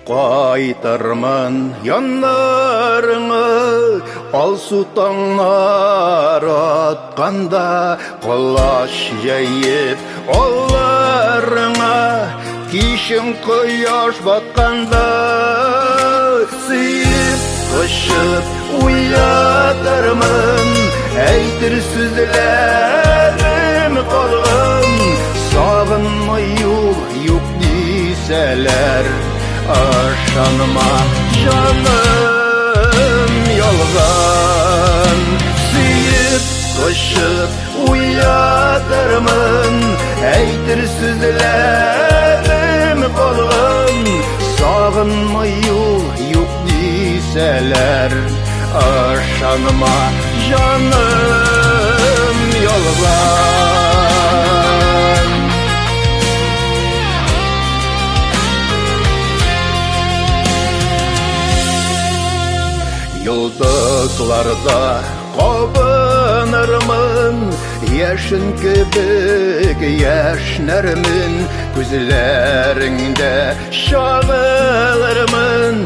Кайтырмын яннарыңа, алсу таңнар атканда, колач җәеп алларыңа, кичен кояш батканда, сөеп, кочып уятырмын, әйтер сүзләрем калган, сагынма юл юк дисәләр, ышанма, җаным, ялган. Сөеп, кочып уятырмын, әйтер сүзләрем калган, сагынма юл юк дисәләр, ышанма, җаным, ялган. Йолдызларда кабынырмын, яшен кебек яшьнәрмен, күзләреңдә чагылырмын,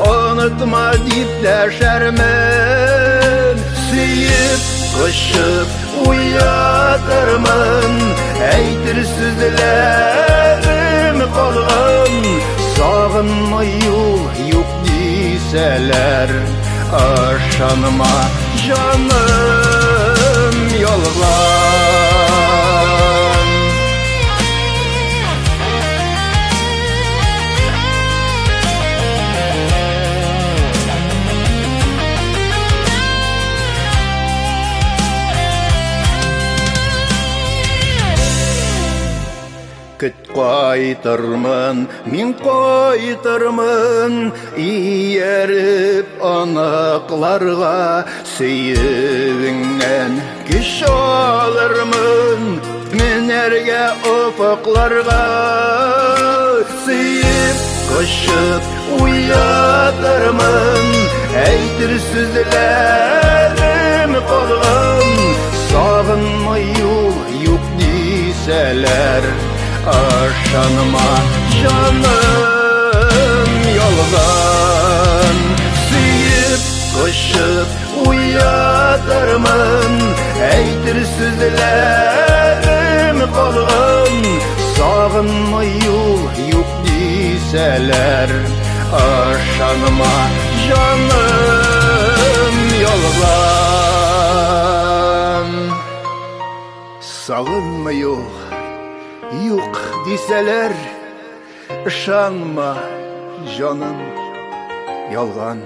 онытма дип дәшәрмен. Сөеп, кочып уятырмын, әйтер сүзләрем калган, сагынма юл юк дисәләр, ышанма, җаным, ялган. Көт кайтырмын, мин кайтырмын, ияреп аныкларга, сөюеңнән көч алырмын, менәргә офыкларга. Сөеп, кочып уятырмын, әйтер сүзләрем калган, сагынма юл юк дисәләр, ышанма, җаным, ялган. Сөеп, кочып уятырмын, әйтер сүзләрем калган, сагынма юл юк дисәләр, ышанма, җаным, ялган. Сагынма юл юк дисәләр, ышанма, җаным, ялган.